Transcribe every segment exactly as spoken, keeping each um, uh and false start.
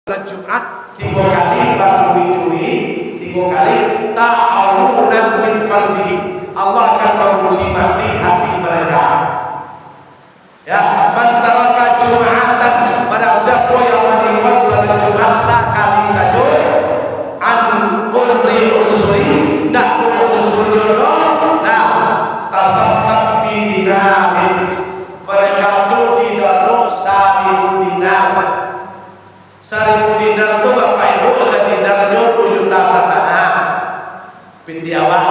Salat Jumat tigo kali, batuwi-tuwi tigo kali, ta'awunan min qalbihi. Allah akan mamuji mati hati mereka. Ya, man taraka jum'atan, barang siapo yang maninggalan salat Jumat sakali sajo, an umri unsuri, ndak ado unsurnyo doh, nah, tasaddaq bidinarin, mereka tu didonda saribu dinar. Saribu dinar tu, Bapak Ibu, sadinarnyo duo juta satangah. Pitih awak.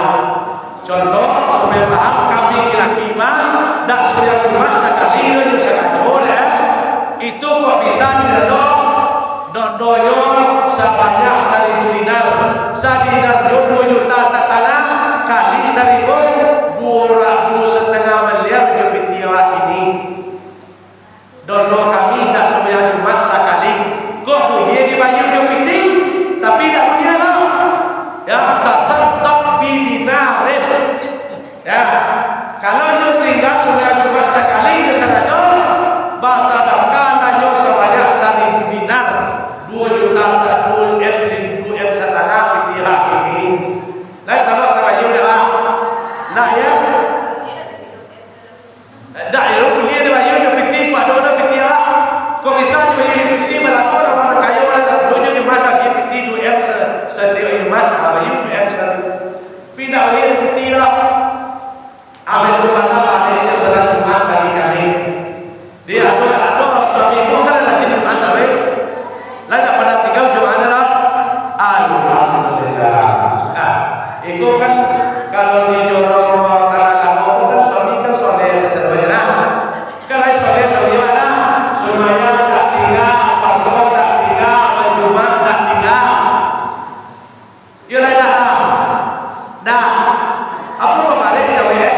Contoh, supayo paham, kami laki-laki mah, dak sumbayang Jumat sakali doh, jo sangajo, ya. Itu kok bisa didonda, dondonyo sabanyak saribu dinar. Sadinarnyo duo juta satangah kali saribu, duo ratuih satangah miliar jo pitih awak kini. Dondo kami indak sumbayang Jumat sakali. Kok buliah dibayia jo pitih, tapi indak buliah lo. Ya, tasaddaq bidinarin. Ya, kalau nyo tingga sumbayang Jumat sakali nyo sangajo, basadakahlah nyo sabanyak saribu dinar, duo juta sa-, duo M, duo M satangah pitih lah ini. Lai taruah tabayia dak lah? Nah, ya. Dak, yo, buliah dibayia jo pitih, kok ado, ado pitih awak. Kok bisa dibayia jo pitih, balaku lah urang kayo lah, dak, duo Jumat bagi pitih duo M se-, satiok Jumat, ah, bayia duo M se-, tapi dak buliah jo pitih lah. Ambil tu mata, akhirnyo salat Jumat bagi kami. Di ado, ado suami ko kan laki Jumat, tapi Lai dak pernah tingga Jumat ado? Alhamdulillah. Nah, iko kan kalau di jorong tanah kano ko kan suami kan soleh sasadonyo nah. Kan lai soleh suami awak nah. Sumbayang dak tingga, puaso dak tingga, Jumat dak tingga. Iyo lai dah. Nah, apo pabalik inyo, eh?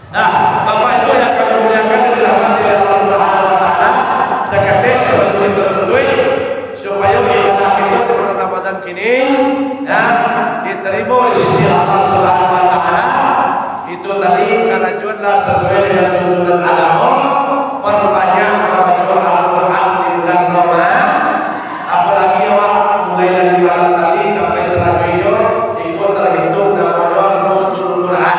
Nah, Bapak Ibu yang kami muliakan, dirahmati oleh Allah Subhanahu wa Ta'ala, saketek sabalun kito tutuik, supayo ibadah kito di bulan Ramadan kini, ya, diterimo di sisi Allah Subhanahu wa Ta'ala. Itu tadi, karajoanlah sasuai dengan tuntunan agamo, parbanyak mambaco Al-Quran di bulan Ramadan. Apalagi awak mulai dari malam tadi sampai salanjuiknyo, iko tahitung namonyo Nuzul Quran,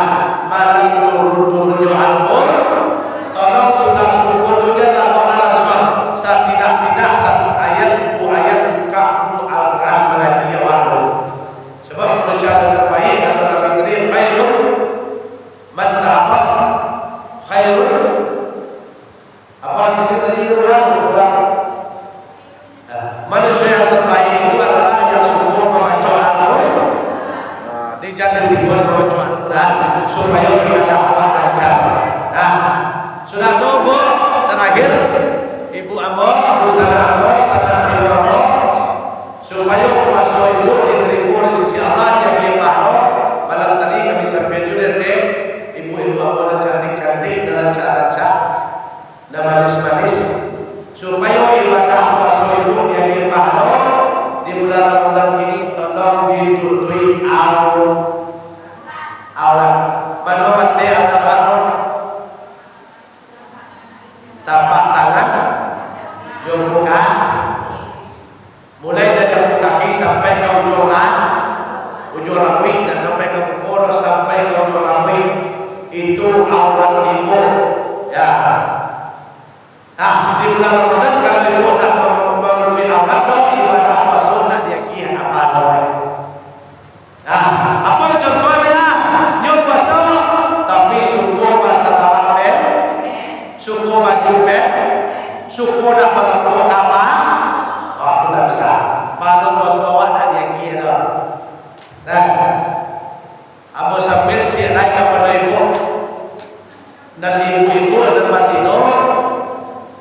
malam turun-turunnyo Al-Quran. Tolong sudah subuh tu jan lalok lah langsuang, satidak-tidak satu ayat, duo ayat, buka dulu Al-Quran mangaji awak tu. Sabab manusia nan terbaik, kato Nabi tadi, khairun man ta'akhkhar, khairun Apa hadis tadi tu, urang? Nah, manusia yang terbaik itu adalah yang suko mambaco Al-Quran. Nah, di jan dibuat mambaco Al-Quran, supayo ibadah awak lancar. Nah, sudah tu, Bu, terakhir, ibu ambo, sanak ambo, sanak ambo, supayo puaso ibu diterimo di sisi Allah, diagiah pahalo. Malam tadi kami sampaian juo dari ibu-ibu ambo nan cantik-cantik, nan rancak-rancak. Nan manis-manis, supayo ibadah puaso ibu diagiah pahalo di bulan Ramadan kini, tolong ditutuik au-, aurat. Mano bateh aurat, tapak tangan, jo muka. Mulai dari angku kaki sampai ka ujuang ra-, ujuang rambuik, dan sampai ka muko, sampai ka ujuang rambuik, itu aurat ibu. Ya. Nah, di bulan Ramadan, kalau ibu nak mem-, manutuik aurat tu, ibadah puaso nak diagiah apo lai. Nah, apo contohnyo? Nyo puaso, tapi suko basalawat pe-, suko baju pe-, suko nak balapo kama, oh, tu ndak bisa. Pahalo puaso awak ndak diagiah doh. Nah, ambo sambil siak lai kapado ibu. Nan ibu-ibu nan batino,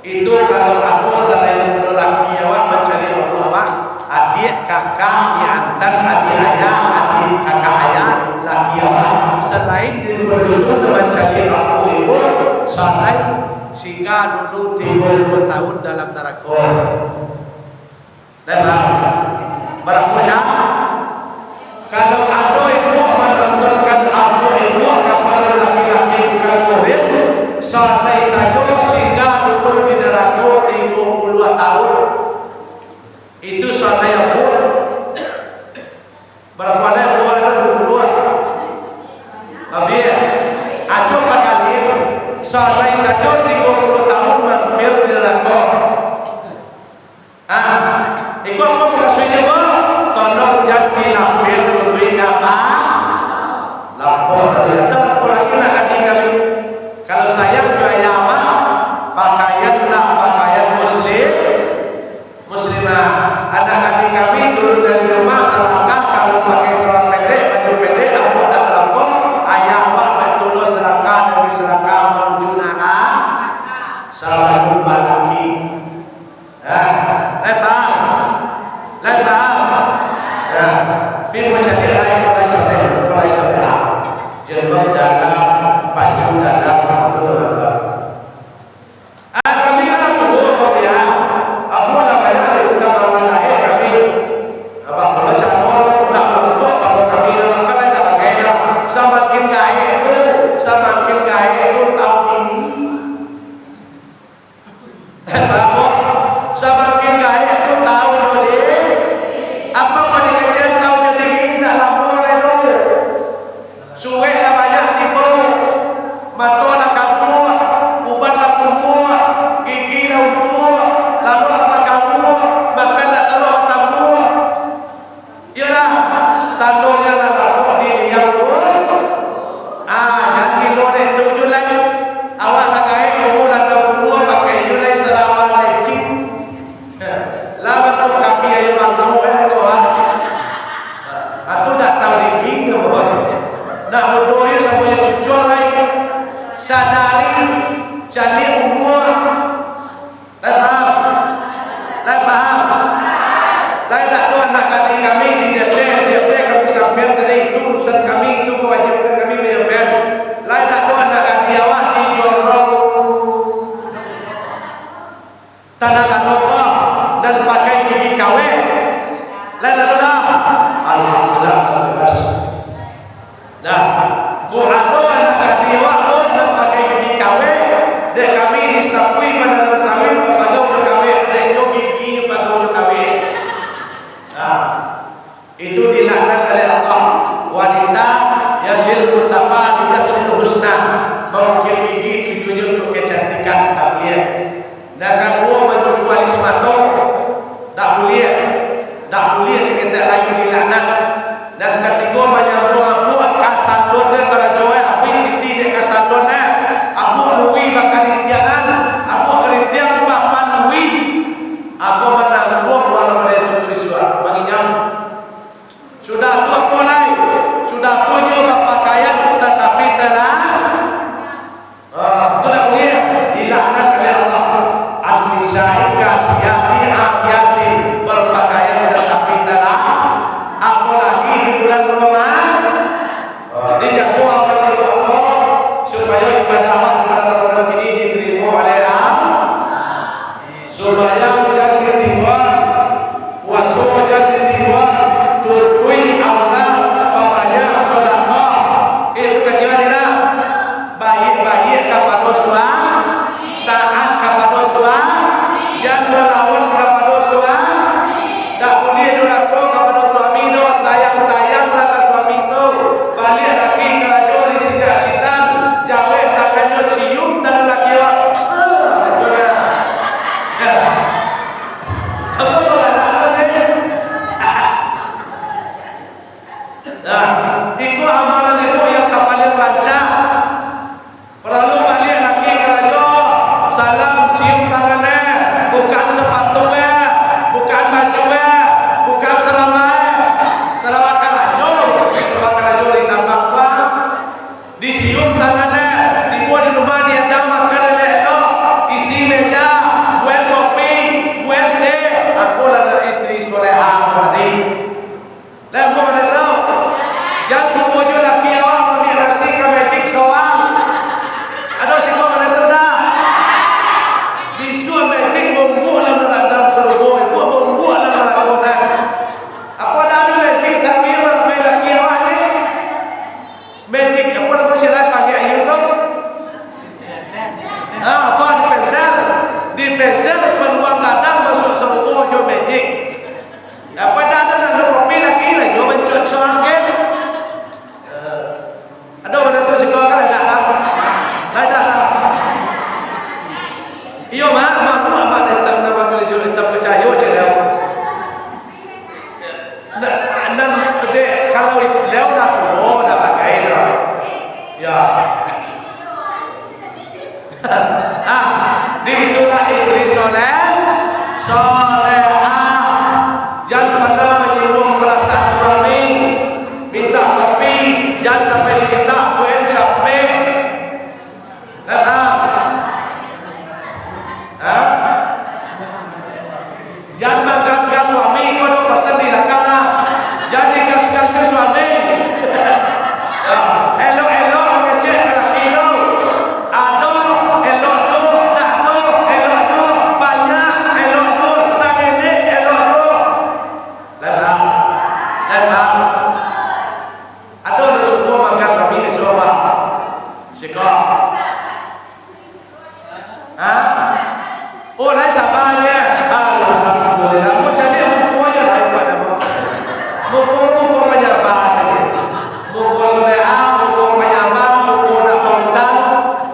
itu kalau ado salain daripada laki awak mancaliak ambo awak, adiak, kakak, intan, adiak ayah, adiak kakak ayah, laki awak, salain daripada itu nan mancaliak ambo ibu, salai singgah dulu tigo puluah tahun dalam narako. Dah paham? Barapo, Syah? Kalau ado ibu manontonkan anak ibu kapado laki-laki bukan muhrim, santai sajo singgah dulu di narako tigo puluah tahun. Lai sajo tigo puluah tahun mampir di narako. Ah, iko apo mukasuiknyo ko? Tolong jan dilapeh runtuik ka ba-, lapeh tadi. Apo lagi nak kati kami? Kalau sayang jo ayah awak, pakaianlah pakaian muslim, muslimah. Anak kati kami turun dari rumah, salangkah kalau pakai sarawa pendek, baju pendek, apo dak balapo, ayah awak bantu lo salangkah demi salangkah manuju narako. Salalu balaki. Nah, lai paham? Lai paham? Nah, pi mancaliak lai, kalau iso teh, kalau iso teh. Jilbab dalam, baju dalam, itu dalam. Ah, kami lah tuo, Bang, ya. Abu lah banyak dari utang orang lain kami. Abang, kalau caro, nak kelompok, kalau kami, kalau kan ada bagai lah. Samakin gaek tu, samakin gaek tu, tahu diri. Samakin gaek tu tau jo diri. Apo kau dikecek tau jo diri, indak lamo lai tu. Suwek lah banyak tibo, mato lah kabuak, uban lah pungguak, gigi lah untuak, lalok lah bakauak, makan dak taruah batambuak. Iyolah, tandonyo lah lapok di liang tu. Ah, jan gilo dek tu jo lai. Awak lah gaek umua lah anam puluah, pakai iyo lai sarawa lecing. Lah bantuak kami ayo bangso kan ko, ah. Ah, tu dak tau diri ko, ah. Nak mudo iyo samo jo cucuang lai. Sadari, caliak umua. Lai paham? Lai paham? Lai dak doh anak kadi kami di D P, D P kami sampean tadi, itu urusan kami, itu kewajiban kami manyampaian. Lai dak doh anak kadi awak di jorong tanah tanoko nan pakai gigi kawek. Lai dak doh dah. Alhamdulillah, alhamdulillah. Nah, kok ado anak kadi awak ko nan pakai gigi kawek, dek kami disapui mananam sawit, pagau jo kawek, dek nyo gigi pagau jo kawek. Nah, itu dilaknat oleh Allah. Wanita yang lil mutafalijatil husna, maukir gigi tujuannyo untuk kecantikan, tak buliah. Nan kaduo, mancukuak alis mato, dak buliah, dak buliah saketek lai dilaknat. Nan katigo, manyambuang abuak ka salon, karajo e abih pitih dek ka salon e. Abuak lui bakarintiangan, abuak karintiang bapaluih. Apo manangguang walau pada itu tulis surat, manginyam. Sudah tu apo lai? Sudah tu nyo bapakaian tatapi telah. Ah, tu dak buliah, dilaknat oleh Allah. An-nisa'i kasiyati ariyati, berpakaian tatapi telah. Apolagi di bulan Ramadan. Ah, dijago awak dek Allah, supayo ibadah awak di bulan Ramadan ini diterimo oleh Allah. Sumbayang jan ditinggal, puaso jan ditinggal, tutuik aurat, pabanyak sadakah. Itu kajian ni lah. Baiak-baiak kapado suami, taat kapado suami, jan malawan kapado suami. Dak buliah durako kapado suami doh, sayang-sayanglah ka suami tu. Baliak laki karajo di sinan sitan, jawek tangannyo, cium tangan laki awak. Ah, itu dah. Nah, iko amalan iko yang ka paliang rancak. Paralu baliak laki karajo, salam cium tangan e, bukan sapatu e, bukan baju e, bukan sarawa e. Sarawa karajo, sarawa karajo di tambang, Pak. Dicium tangan e, tibo di rumah diadang makan elok-elok, isi meja, buek kopi, buek teh, akolah dari istri solehah tadi. Lah, buek elok-elok. Jan suruah jo laki awak maambiak nasi ka magic soang. Ado siko mangatu dah. Bisuak magic mombuak lah dalam sarugo, buek mombuak lah dalam kota. Apo dah ado magic tapi ramai laki awak ni? Magic, apo namo istilah panggia aia tu? Ah, tu dispenser. Dispenser paluang gadang masuak sarugo jo magic. Apo dah ado nak kopi lagi lah, yo mencocok angin. Ado bana tu siko kan, ado lah. Ado lah. Nah, di itulah istri soleh, solehah. Jan pernah manyinggung perasaan suami. Minta kopi, jan sampai diminta kue capek. Hah? Hah? Jan manggas-gas suami, ko do pasan di lakang lah. Jan digas-gas suami. Yo, elok-elok mangecek ka laki tu. Ado, elok tu, dak ado, elok tu, banyak, elok tu, sangenek, elok tu. Lai paham? Lai paham? Ado nan suko manggas suami, bisuak, Pak? Siko. Ha? Oh, lai saba nyo. Alhamdulillah. Muko cadiak muko se lai pado. Muko, muko panyaba sajo. Muko solehah, muko panyaba, muko nak bautang,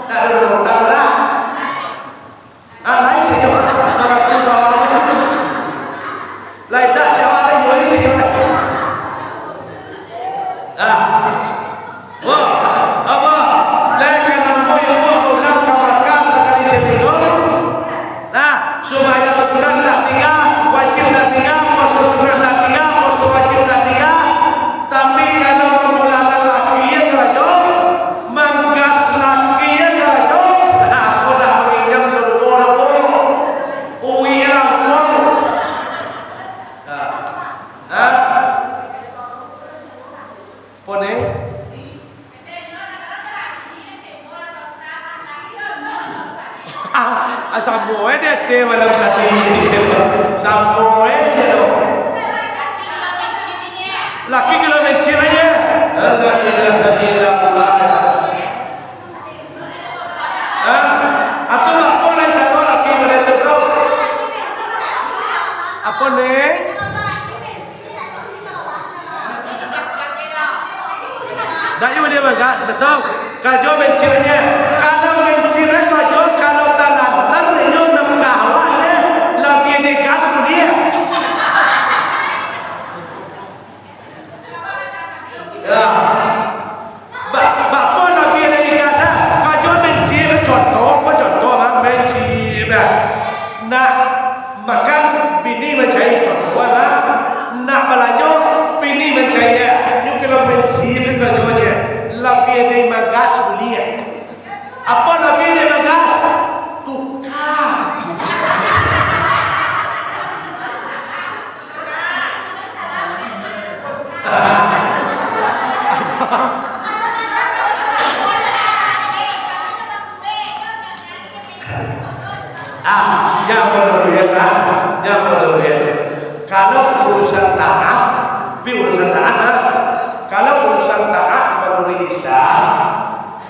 nak ado bautang lah. Ah, lai cadiak, ah. Baratus awak. Lai dak cadiak, lai mulai cadiak. Ah. Wah, apa? Lai ka nambah ilmu pulang ka Makkah sakali saminggu. Nah, sumbayang sunat ndak tingga, wajib ndak tingga, puaso sunat ndak tingga, puaso wajib ndak tingga. Tapi, kalau mamulakan laki nan karajo, manggas laki nan karajo, nah, ko dak manginjam sarugo doh, Bu. Uwik langkung. Nah. Nah. Apo ni? Ah, samo eh di ateh malam tadi. Samo eh je tu. Laki kalau mencium aja. La ilaha illallah. Hah? Atau apo lah caro laki model tu, bro? Apo ni? Dak iyo dia mangga, betul. Kajo menciumnyo. Kalau menciumnyo kajo, kalau talantar inyo nafkah awaknyo, labiah digas buliah. Ya. Ba-, bako labiah dari gas, kajo mencium, contoh, ko contoh, Bang, mencium, ya. Nak makan, bini mancari, contoh, Bang. Nak balanjo, bini mancari, ya. Nyo kalau mencium kajonyo, labiah dari magas buliah. Apo labiah dari magas? Tukang. Ah, yang menurut ah, yang menurut. Kalau urusan taat, pi urusan taat, ah. Kalau urusan taat menurut Islam,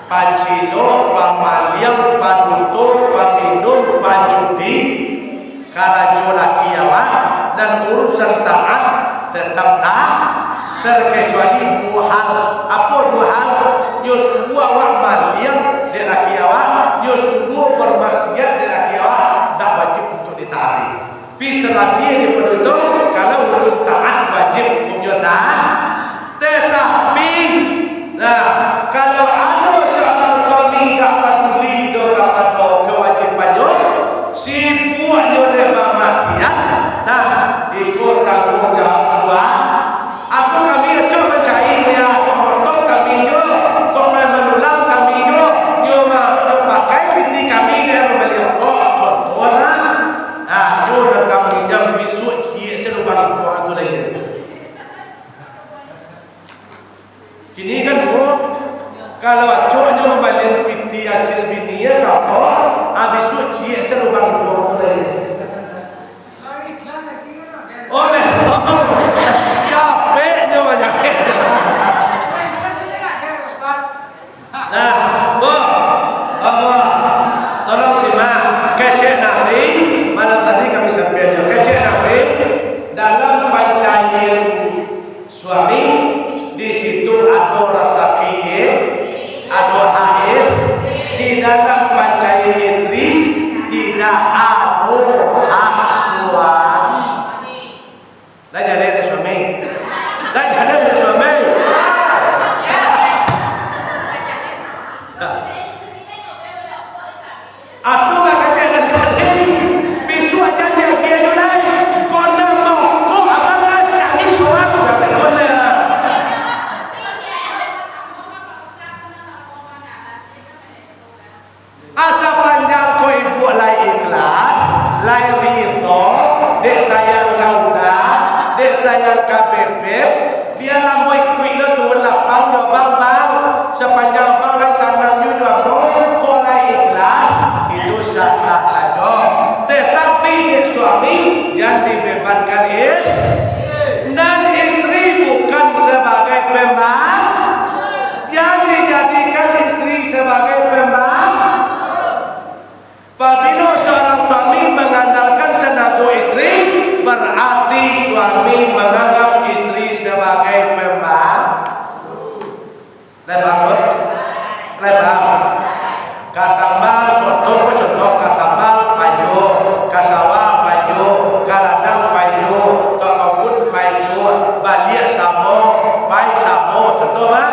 pacilok, pamaliang, paduto, paminum, pajudi, karajo laki awak, nan urusan taat, tetap taat, terkecuali duo hal. Apo duo hal? Nyo suruah awak maliang dek laki awak, nyo suruah bermaksiat dek laki awak, dak wajib untuk ditaati. Pi salabiah daripado itu, kalau hukum taat wajib hukumnyo taat. Tetapi, nah, kalau ado saurang suami dak paduli doh kapado kawajibannyo, sibuaknyo dek bamaksiat, nah, iko tangguang jawab suami. Apo kami acok mancari, yo, kok motong kami juo, kok manulang kami juo, nyo ma-, nyo pakai piti kami dek mambali rokok, contoh lah. Nah, nyo nan ka manginjam bisuak ciek se lubang iko tu lai. Kini kan, Bu, kalau acok nyo mambali piti hasil bini, yo, ka apo, ah, bisuak ciek se lubang iko tu lai. Oh, capek nyo banyak. Nah, Bu, Allah, tolong simak. Kecek Nabi, malam tadi kami sampaikan. Kecek Nabi, dalam pancarian suami, di situ ado rasaki, ado hais, di dalam pancarian istri, tidak Atau ndak kacek dan gading, bisuak jan diagiah jo lai. Kona mokok abang lah cari surang, kata kona. Asa panjang ko ibu lai ikhlas, lai ridho, dek sayang ka urang, dek sayang ka bebeb, bialah mo ikuik lo turun lapang jo abang, bang. Sapanjang abang lai sanang jo, jo abang, ko lai ikhlas, itu sah-sah sajo. Tetapi dek suami, jan dibebankan is-, nan istri bukan sabagai pembantu. Jan dijadikan istri sabagai pembantu. Pabilo seorang suami mengandalkan tenaga istri, berarti suami menganggap istri sebagai pembantu. Lai paham, bro? Lai paham? Katambang, contoh ko contoh, katambang payo, ka sawah payo, ka ladang payo, ka kabun payo, baliak samo, pai samo, contoh mah.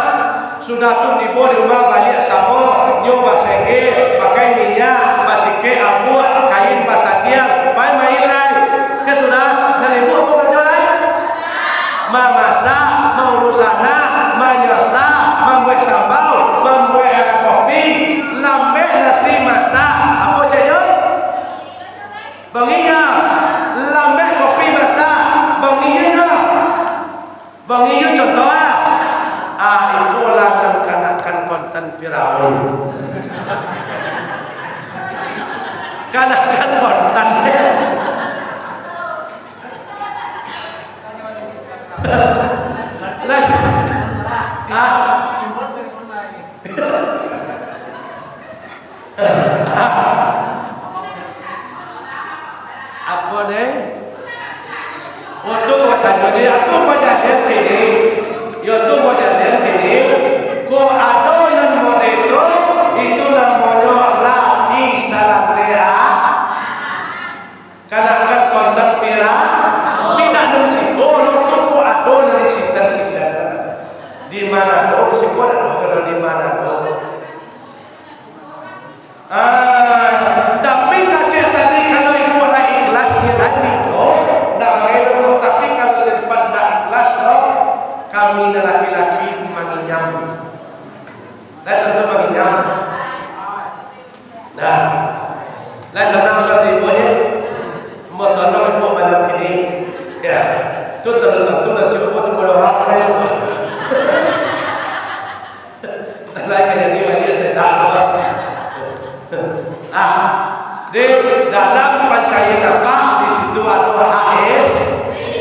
Sudah tu tibo di rumah baliak samo, nyo basege, pakai minyak, basikek abuak, kain basandiang, pai main lai. Kan tu dah, nan ibu apo karajo lai? Mamasak, mauruih anak, manyasah, mambuek sambal, mambuek, eh, kopi, lambek nasi masak. Apo ceknyo? Banginya, lambek kopi masak, banginya. Bang iyo contoh ah. Ah, iko lah nan kanakan kontan Firaun. Kanakan kontan. Lah. Ah. Apo deh? Untuak batanyo di, aku bajalan kini. Yo tu bajalan kini. Ko ado nan model tu, itu namonyo laki salanteh. Kanakan kontan pira? Pindah nan siko, lo tu ko ado nan sitan-sitan. Di mana tu? Siko ado, kalau di mana tu? Ah, tapi kacek tadi, kalau ibu lah ikhlas ya tadi tu, ndak bagai doh. Tapi kalau sempat ndak ikhlas tu, kami nan laki-laki manginyam. Dah tentu manginyam. Dah. Lah sanang suatu ibu ni. Mau tolong ibu malam ini. Ya. Tu tentu, tentu nasi ibu tu kalau orang lain. Lai ka jadi wali tetap. Ah, di dalam pancari nafkah, di situ ado hak is-,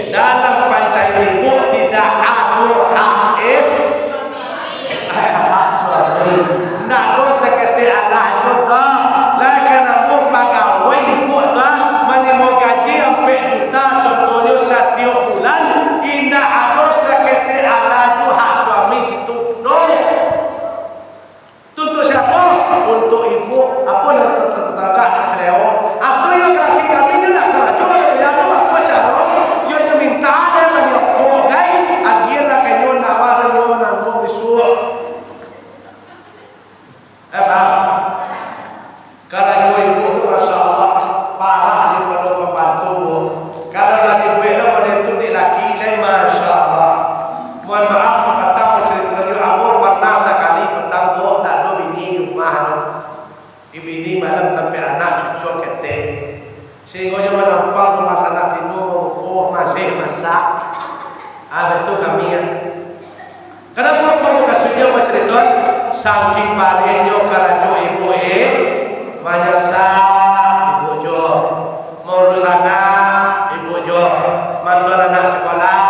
dalam pancari ibu tidak ado hak is-, hak suami. Ndak ado saketek alah juo doh. Lai ka namuah pagawai ibu tu, manimo gaji ampek juta, contohnyo satiok bulan, indak ado saketek alah juo hak suami situ doh. Tu untuak siapo? Untuak ibu, apo nan ter-, ter-, tagak di salero. Atau iyo laki kami nyo nak karajo, yo tu apo caro? Yo nyo minta dek manyo ko, gai, agiah lah ka inyo, nawa inyo, nangguang bisuak. Eh, paham? Karajo ibu tu, Masya Allah, parah daripado pambantu, Bu. Kalau lah dibuek lah model tu dek laki, lai, Masya Allah. Mohon maaf, patang bacurito jo ambo, parnah sakali patang, Bu, ndak ado bini di rumah tu. Bini malam tampek anak cucua ketek. Sahinggo nyo manampang pamasanan tino, mamuko, maleh, masak. Ah, batua kami, ya. Kanapa ambo kasuiknyo bacarito? Saking parehnyo karajo ibu, eh, manyasak ibu jo, mauruih anak ibu jo, mantuan anak sikolah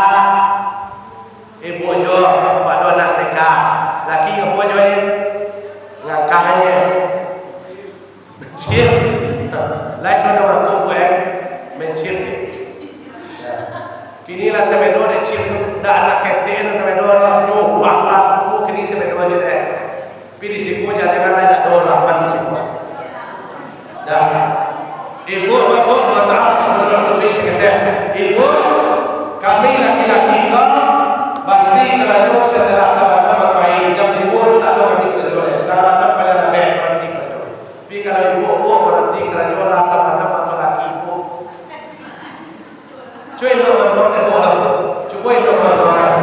ibu jo, pado anak T K. Laki apo jo, eh? Ngangkang aje. Chip. Lain ado waktu buek main chip ni. Ya. Kini lah tamedo dek chip tu. Dak anak ketek tu tamedo lah. Jauah lah tu, kini tamedo aja deh. Tapi di siko jangan lah dak ado lapan di siko. Dah. Ibu, bapak, mohon maaf, sebelum lebih sekedar. Ibu, kami laki-laki ko, bakti karajo setelah tabanam bapai. Jam limo tu dak ado kami karajo deh. Sabanam pada labek bakti karajo. Tapi kalau ibu Ibu, barati karajo lah tabanam mato laki ibu. Cubo ibu bantuan ibu lah. Cubo ibu bantuan.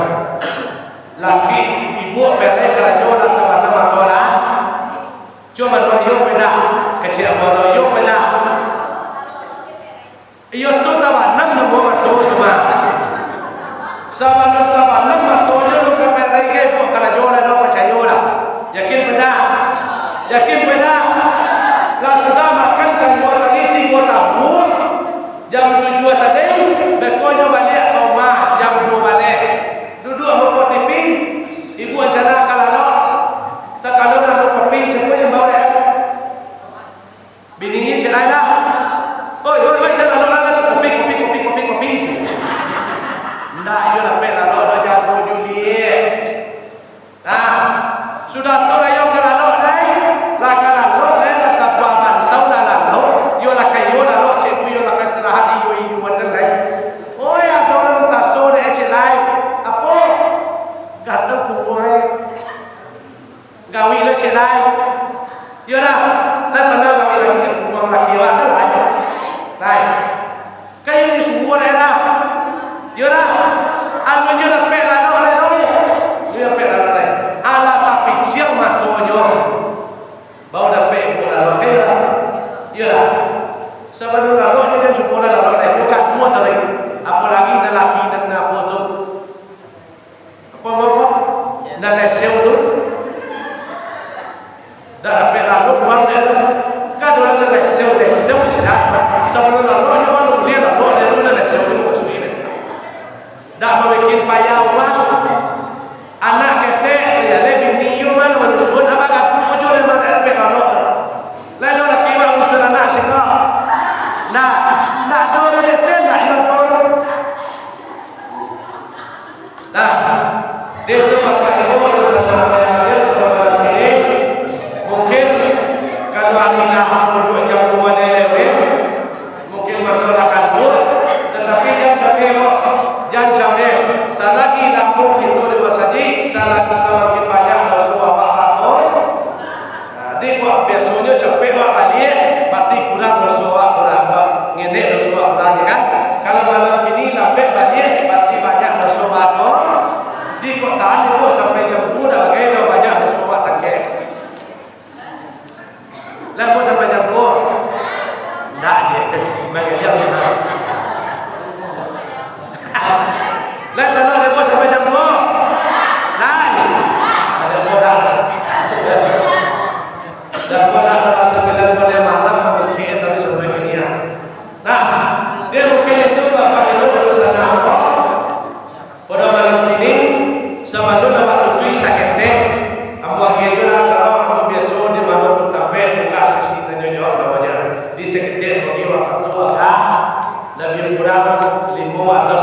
Laki ibu parai karajo lah tabanam mato lah. Cubo bantuan iyo parai. Kecek apo tu iyo parai. Iyo tu tabanam namo mato tu mah. Sabalun tabanam matonyo, alun ka parai gai buek karajo lah, dak pacayo lah. Yakin parai? Yakin parai? Lah sudah makan saluang tadi tigo tabuah, jam tujuah tadi, beko nyo baliak ka umah jam duo baleh. Duduak muko T V, ibu ancana ka lalok. Takalun anu kopi, sia nan bao dek? Bini cek lain dah. "Oi, oi, oi, jan lalok, lalok. Kopi, kopi, kopi, kopi, kopi." Ndak, iyo dapek lalok, dah jago Juliet. Nah, sudah tu lah iyo ka lalok, dai. Lah ka lalok, dai, lah sabuah bantau lah lalok. Iyo lah ka iyo lalok, cek tu iyo lah ka istirahat, iyo, iyo, ado lai. Oi, ado urang taso dek cek lai. Apo? Gatang pungguang, eh. Gawik lo cek lai. Iyo dah. Nan ma nan gawik laki, urang laki awak tu lai. Lai. Kan iyo disuruah dek dah. Iyo dah. Anu nyo dapek lalok lai tu. Iyo dapek lalok lai. Alah tapiciang matonyo. Baru dapek ibu lalok. Kan iyo dah. Iyo dah. Sabalun lalok nyo jan cubo lah lalok lai. Iyo gaduah tadi. Apolai nan laki nan apo tu. Apo mangko? Nan leseu tu. Dak dapek lalok urang dek tu. Kan ado nan leseu, leseu istilah. Sabalun lalok nyo urang buliah lalok dek tu, nan leseu tu mukasuik dek tu. Dak mambuek payah urang. Anak ketek, yo, lai bini iyo mah manyusun, abang atu jo lai mah dak dapek lalok. Lai do laki urang manyusun anak siko. Nah, ndak ado urang ketek, ndak ado urang. Nah, di itu Bapak Ibu, urusan apa yang hadir pada malam ini, mungkin kalau hari dah menuju jam dua lewat, mungkin masyarakat pun, tetapi jan capek, jan capek, salagi lamo kito di masajik, salagi samakin banyak doso awak bakal Nah, di kok biasonyo capek wak baliak, pati kurang doso wak kurang, ba-, ngenek doso wak kurang, ya kan? Kalau malam kini lambek baliak, pati banyak doso wak ko. Di kok tahan dulu sampai jam duo, dah bagai dah banyak doso wak tangkek. Lah, ko sampai jam duo? Ndak je. Main jam duo. Lai, tando ado ko sampai jam duo? Lai. Ado ko dah. Dan ko dah, dah sambilan pada malam, kami cek tadi sampai dunia. Nah, dia mungkin itu Bapak Ibu urusan apa? Pada malam ini, sabalun awak tutuik saketek, ambo agiah juo lah, kalau ambo biaso di mano pun tampek, buka sesi tanyo jawab namonyo. Di saketek bagi wakatu agak labiah kurang limo atau